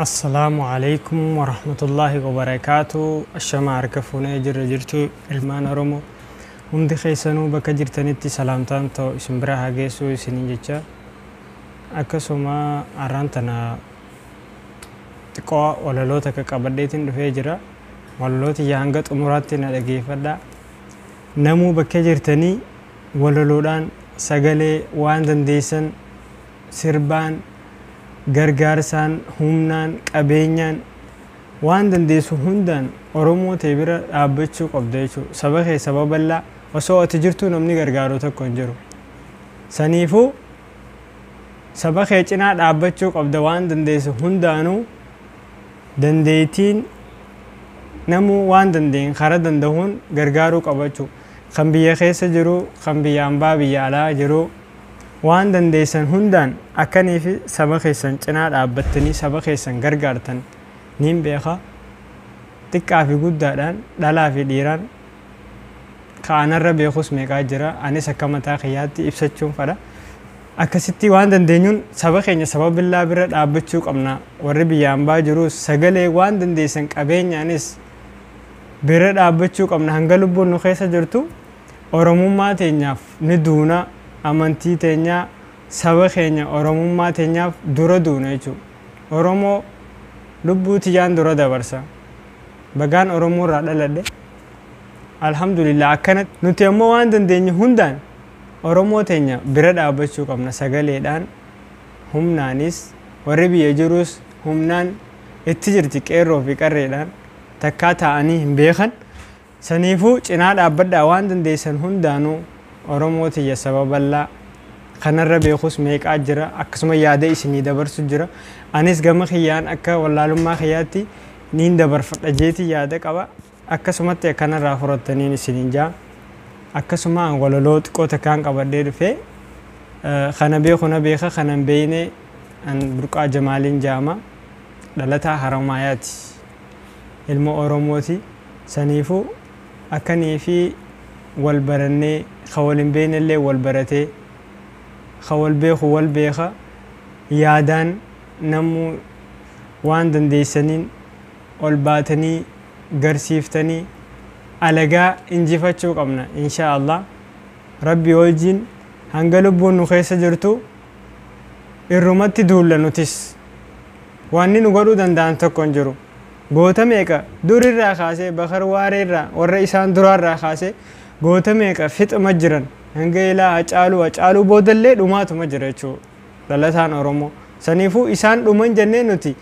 Assalaamu alaikum warahmatullaahi wabarakaatu. Ashama harka fuunee jirra jirtu ilmaan Oromoo. Hundi keessanuu bakka jirtanitti salaamtaan ta'u isin bira haa geessu isiniin jecha. Akkasuma har'aan tana xiqqoo walaloota akka qabadheetiin dhufee jira. Walalooti hanga xumuraatti na dhageeffadha. Namuu bakka jirtanii walaloodhaan sagalee waan dandeessan sirbaan gargaarsaan humnaan qabeenyaan waan dandeessu hundaan Oromoo ta'e bira dhaabbachuu qabda jechuudha. Saba kee saba bal'aa osoo ati jirtuu namni gargaaru tokko hin jiru. Saniifuu saba kee cinaa dhaabbachuu qabda waan dandeessu hundaanuu dandeettiin namuu waan dandeenye karaa danda'uun gargaaruu qaba jechuudha. Kan biyya keessa jiru, kan biyya ambaa biyya alaa jiru waan dandeessan hundaan akkanii fi saba keessan cinaa dhaabbattanii saba keessan gargaartan niin beeka. Xiqqaa fi guddaadhaan dhalaa fi dhiiraan ka'anarra beekus meeqaa jira anis akka mataa kiyyaatti ibsachuun fadha. Akkasitti waan dandeenyuun saba keenya saba billaa bira dhaabbachuu qabna. Warri biyya ambaa jirus sagalee waan dandeessan qabeenyaanis bira dhaabbachuu qabna. Hanga lubbuun nu keessa jirtu Oromummaa teenyaaf ni duuna. Amantii teenyaa saba keenya Oromummaa teenyaaf dura duuna jechuudha. Oromoo lubbuu tiyyaan dura dabarsa. Bagaan Oromoo irraa dhaladhe. Alhamdulillah akkanatti nuti ammoo waan dandeenyu hundaan Oromoo teenya bira dhaabbachuu qabna sagaleedhaan humnaanis warri biyya jirus humnaan itti jirti qeerroo fi qarreedhaan takkaa taa'anii hin beekan. Saniifuu cinaa dhaabbadhaa waan dandeessan hundaanuu Oromoo tiyya saba bal'aa kanarra beekus meeqaa jira akkasuma yaada isinii dabarsu jira. Anis gama kiyyaan akka wallaalummaa kiyyaatti niin dabarfadha jeetii yaada qaba. Akkasumatti akkanarraa fudhattaniin isiniin jaa. Akkasuma walaloo xiqqoo takkaan qabadhee dhufee kana beeku na beeka kana hin beekne an Burqaa Jamaaliin jaama dhalataa Haramaayaati. Ilma Oromooti. Saniifuu akkanii fi wal barannee ka wal hin beekne illee wal baratee ka wal beeku wal beeka yaadaan namuu waan dandeessaniin ol baatanii garsiiftanii alagaa injifachuu qabna insha Allah. Rabbi wajjin hanga lubbuun nu keessa jirtu irrumatti duulla nutis. Wanni nu godhuu danda'an tokko hin jiru. Goota meeqa durirraa kaasee Bakar Waareerraa warra isaan duraarraa kaasee goota meeqa fixuma jiran hanga ilaa Hacaaluu Hacaaluu boodallee dhumaatuma jira jechuudha. Dhalataan Oromoo. Saniifuu isaan dhuman jennee nuti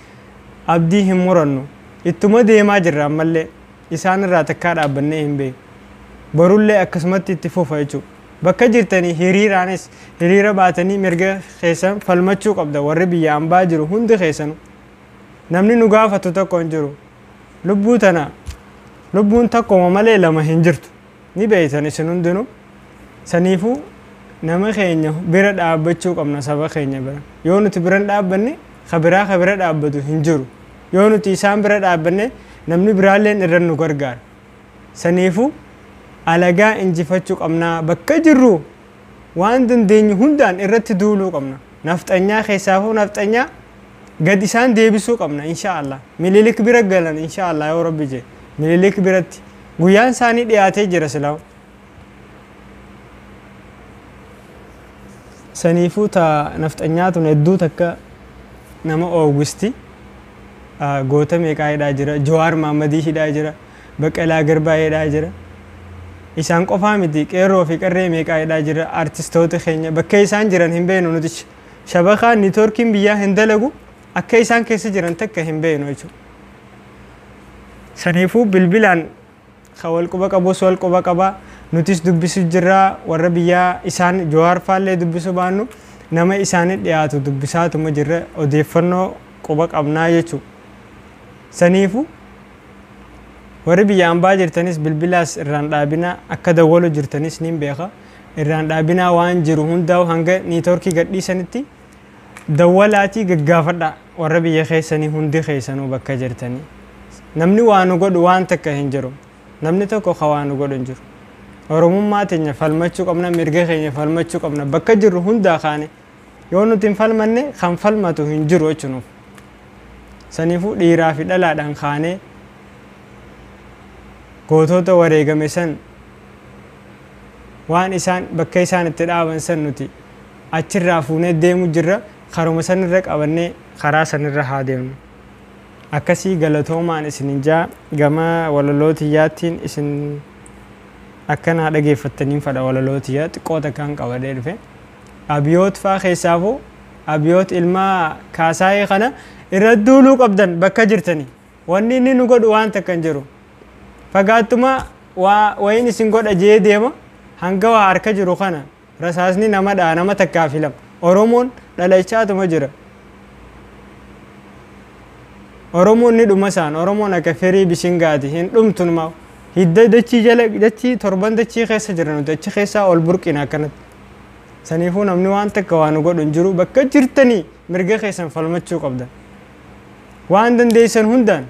abdii hin murannu. Ittuma deemaa jirra ammallee isaan irraa takkaa dhaabbannee hin beeknu. Borullee akkasumatti itti fufa jechuudha. Bakka jirtanii hiriiraanis hiriira baatanii mirga keessan falmachuu qabda warri biyya ambaa jiru hundi keessanuu. Namni nu gaafatu tokko hin jiru. Lubbuu tana lubbuun tokkoma malee lama hin jirtu. Ni beektan isin hundinuu. Saniifuu nama keenya bira dhaabbachuu qabna saba keenya bira. Yoo nuti bira hin dhaabbanne ka biraa ka bira dhaabbatu hin jiru. Yoo nuti isaan bira dhaabbanne namni biraalleen irra nu gargaara. Saniifuu alagaa injifachuu qabna bakka jirru waan dandeenyu hundaan irratti duuluu qabna. Nafxanyaa keessaafuu nafxanyaa gad isaan deebisuu qabna insha Allah. Minilik bira galan insha Allah yoo Rabbi jedhe. Minilik biratti guyyaan isaanii dhiyaatee jira silaa. Saniifuu ta nafxanyaa tun hedduu takka nama oowwisti. Goota meeqaa hidhaa jira, Jawaar Mahammadii hidhaa jira, Baqqalaa Garbaa hidhaa jira. Isaan qofaa miti qeerroo fi qarree meeqaa hidhaa jira, artistoota keenya bakka isaan jiran hin beeknu nuti. Shabakaan niitoorkiin biyyaa hin dalagu akka isaan keessa jiran takka hin beeknu jechuudha. Saniifuu bilbilaan ka wal quba qabus wal quba qaba nutis dubbisu jirra warra biyyaa isaan Jawaar faallee dubbisu baannu nama isaanii dhiyaatu dubbisaatuma jirra odeeffannoo quba qabnaa jechuudha. Saniifuu warri biyya ambaa jirtanis bilbilaas irraan dhaabinaa akka dawwalu jirtanis niin beeka. Irraan dhaabinaa waan jiru hundaa'u hanga niitoorkii gadhiisanitti dawwalaatii gaggaafadha warra biyya keessanii hundi keessanuu bakka jirtanii. Namni waa nu godhu waan takka hin jiru. Namni tokko ka waa nu godhu hin jiru. Oromummaa teenya falmachuu qabna, mirga keenya falmachuu qabna. Bakka jirru hundaa kaane yoo nuti hin falmanne kan falmatu hin jiru jechuudha. Saniifuu dhiiraa fi dhalaadhaan kaanee gootota wareegame san waan isaan bakka isaan itti dhaaban san nuti achirraa fuunee deemu jirra. Karuma sanirra qabannee karaa sanirra haa deemnu. Akkasii galatoomaan isin jaa gama walaloo tiyyaattiin isin akkanaa dhageeffattaniin fadha. Walaloo tiyyaa xiqqoo takkaan qabadee dhufe. Abiyoot faa keessaafuu Abiyoot ilma Kaasaayee kana irra duuluu qabdan bakka jirtani. Wanni inni nu godhu waan takka hin jiru. Fagaattuma waa wayin isin godha jee deema, hanga waa harka jiru kana rasaasni nama dha'a, nama takkaa filama. Oromoon dhalachaatuma jira. Oromoon ni dhuma isaan. Oromoon akka firii bishingaati, hin dhumtu numa. Hidda dachii jala dachii torban dachii keessa jira, nuti achi keessaa ol burqina akkanatti. Saniifuu namni waan takka waan nu godhu hin jiru. Bakka jirtanii mirga keessan falmachuu qabdan. Waan dandeessan hundaan.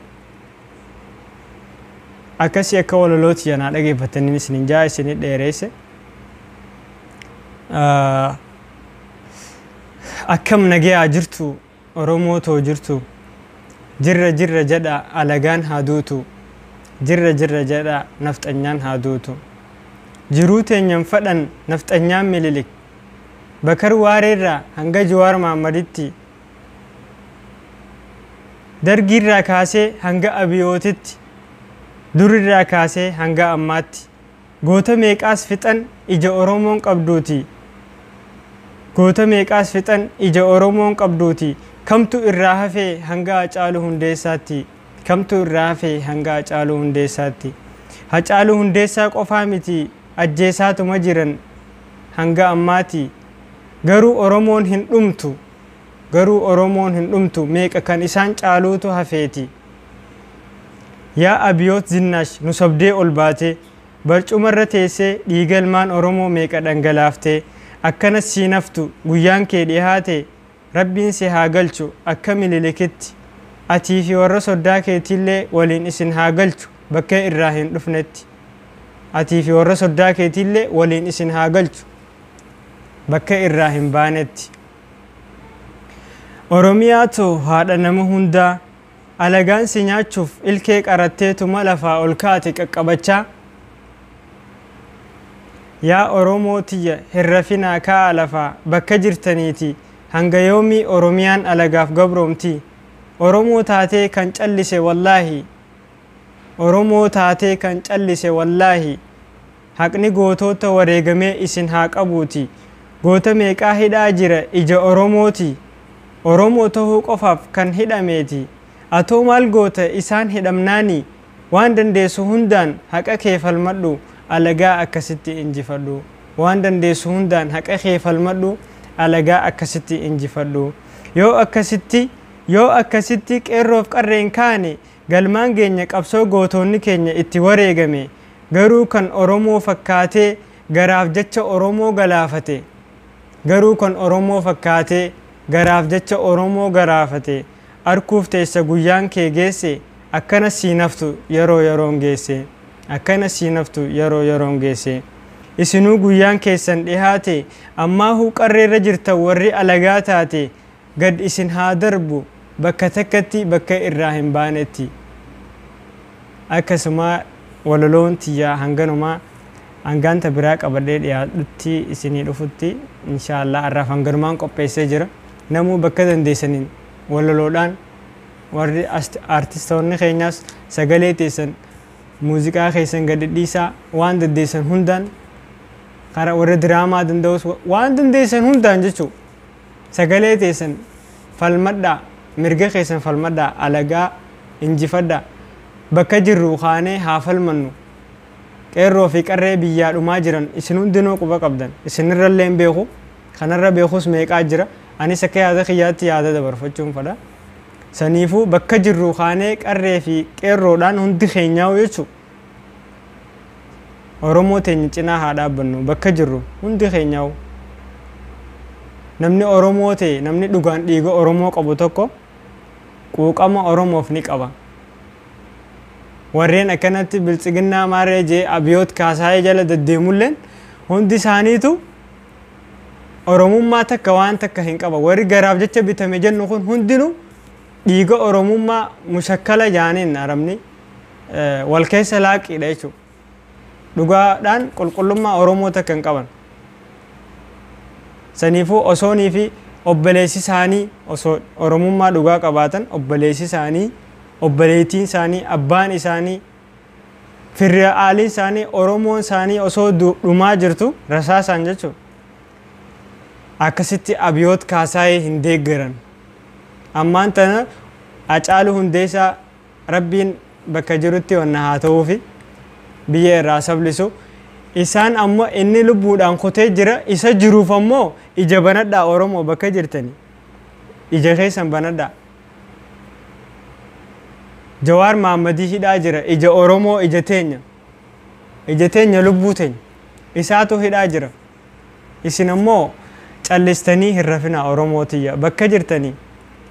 Akkasii akka walalooti janaa dhageeffatanii isinin jaa isinii dheereesse. Akkam nagayaa jirtu Oromoo too jirtu? Jirra jirra jedha, alagaan haa duutu. Jirra jirra jedha, nafxanyaan haa duutu. Jiruu teenyan fadhan nafxanyaan Mililik, Bakar Waareerraa hanga Jawaar Mahaammaditti, Dargiirraa kaasee hanga Abiyootitti, durirraa kaasee hanga ammaatti. Goota meeqaas fixan ija Oromoon qabduuti. Goota meeqaas fixan ija Oromoon qabduuti. Kamtu irraa hafee hanga Hacaaluu Hundeessaatti? Kamtu irraa hafee hanga Hacaaluu Hundeessaatti? Hacaaluu Hundeessaa qofaa miti, ajjeesaatuma jiran hanga ammaati. Garuu Oromoon hin dhumtu. Garuu Oromoon hin dhumtu, meeqa kan isaan caaluutu hafeeti. Yaa Abiyoot Zinnaash, nu sobdee ol baatee barcumarra teessee dhiiga ilmaan Oromoo meeqa dhangalaaftee, akkanas siin haftu, guyyaan kee dhihaate. Rabbiin si haa galchu akka Mililikitti. Atii fi warra soddaa keetiillee waliin isin haa galchu bakka irraa hin dhufnetti. Atii fi warra soddaa keetiillee waliin isin haa galchu bakka irraa hin baanetti. Oromiyaa too, haadha nama hundaa, alagaan si nyaachuuf ilkee qaratteetuma lafaa ol kaate qaqqabachaa. Yaa Oromoo tiyya, hin rafinaa, ka'aa lafaa bakka jirtaniiti. Hanga yoomii Oromiyaan alagaaf gabroomti? Oromoo taatee kan callise wallaahi, Oromoo taatee kan callise wallaahi, haqni gootota wareegamee isin haa qabuuti. Goota meeqaa hidhaa jira ija Oromooti? Oromoo tahuu qofaaf kan hidhameeti. Atoo maal goota isaan hidhamnaani? Waan dandeessu hundaan haqa kee falmadhu, alagaa akkasitti injifadhu. Waan dandeessu hundaan haqa kee falmadhu, alagaa akkasitti injifadhu. Yoo akkasitti qeerroof qarreen kaane, galmaan geenya qabsoo gootonni keenya itti wareegame. Garuu kan Oromoo fakkaatee garaaf jecha Oromoo galaafate, garuu kan Oromoo fakkaatee garaaf jecha Oromoo garaafate, arkuuf teessa guyyaan kee geesse. Akkana siin haftu yeroo yeroon geesse. Akkana siin haftu yeroo yeroon geesse. Isinuu guyyaan keessan dhihaate. Ammaahuu qarreerra jirtan, warri alagaa taate, gad isin haa darbu bakka takkatti, bakka irraa hin baanetti. Akkasuma walaloon tiyyaa hanganumaa. Hangaanta biraa qabadhee dhiyaadhutti isinii dhufutti, inshaallah, har'aaf hanganumaan qopheessee jira. Namuu bakka dandeessaniin walaloodhaan, warri aartistoonni keenyaas sagalee teessan, muuziqaa keessan gadi dhiisaa. Waan dandeessan hundaan, karaa warra diraamaa danda'us, waan dandeessan hundaan jechuu, sagalee teessan falmadhaa, mirga keessan falmadhaa, alagaa injifadhaa. Bakka jirru kaanee haa falmannu. Qeerroo fi qarree biyyaa dhumaa jiran isin hundinuu quba qabdan. Isinirrallee hin beeku, kanarra beekus meeqaa jira. Anis akka yaada kiyyaatti yaada dabarfachuun fadha. Saniifuu bakka jirru kaanee qarree fi qeerroodhaan hundi keenyaa jechuu Oromoo teenya cinaa haa dhaabbannu bakka jirru hundi keenyaa. Namni Oromoo ta'e, namni dhugaan dhiiga Oromoo qabu tokko quuqama Oromoof ni qaba. Warreen akkanatti biltsiginnaa maarree jee Abiyoot Kaasaayee jala deddeemulleen hundi isaaniitu Oromummaa takka waan takka hin qaba. Warri garaaf jecha bitame jennu kun hundinuu Dhiiga Oromummaa mushakkala jaaniin Arabni wal keessa laaqiidha jechuudha. Dhugaadhaan qulqullummaa Oromoo takka hin qaban. Saniifuu osoonii fi obboleessi isaanii osoo Oromummaa dhugaa qabaatan, obboleessi isaanii, obboleettiin isaanii, abbaan isaanii, firri aaliin isaanii, Oromoon isaanii osoo dhumaa jirtu rasaasaan jechuudha. Akkasitti Abiyoot Kaasaayee hin deeggaran. Ammaan tana Hacaaluu Hundeessaa Rabbiin bakka jirutti wanna haa ta'uufi biyya irraa sablisu. Isaan ammoo inni lubbuudhaan kutee jira, isa jiruuf ammoo ija banadhaa Oromoo bakka jirtani. Ija keessan banadhaa. Jawaar Mahammadii hidhaa jira, ija Oromoo, ija teenya. Ija teenya, lubbuu teenya. Isaatu hidhaa jira. Isin ammoo callistanii hin rafinaa Oromoo tiyya bakka jirtanii.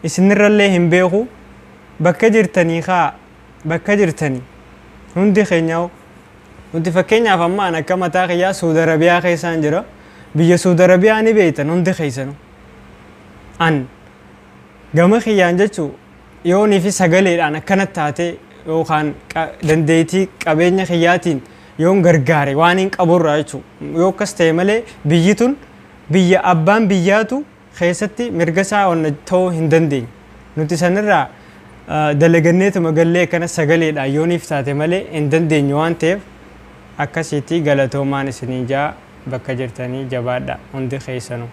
Isinirrallee hin beeku, bakka jirtanii kaa, bakka jirtanii hundi keenyaa. Nuti fakkeenyaaf amma an akka mataa kiyyaa Suudi Arabiyaa keessaan jira. Biyya Suudi Arabiyaa ni beektan hundi keessanuu. An gama kiyyaan jechuu yoonii fi sagaleedhaan akkana taate yookaan dandeettii qabeenya kiyyaatiin yoon gargaare waan hin qaburraa jechuu, yoo akkas ta'e malee biyyi tun biyya abbaan biyyaatu keessatti mirga isaa onna ta'uu hin dandeenye. Nuti sanirraa dalaganneetuma gallee akkana sagaleedhaan yooniif taate malee hin dandeenyu waan ta'eef, akkasitti galatoomaan isinii jaa, bakka jirtanii jabaadha hundi keessanuu.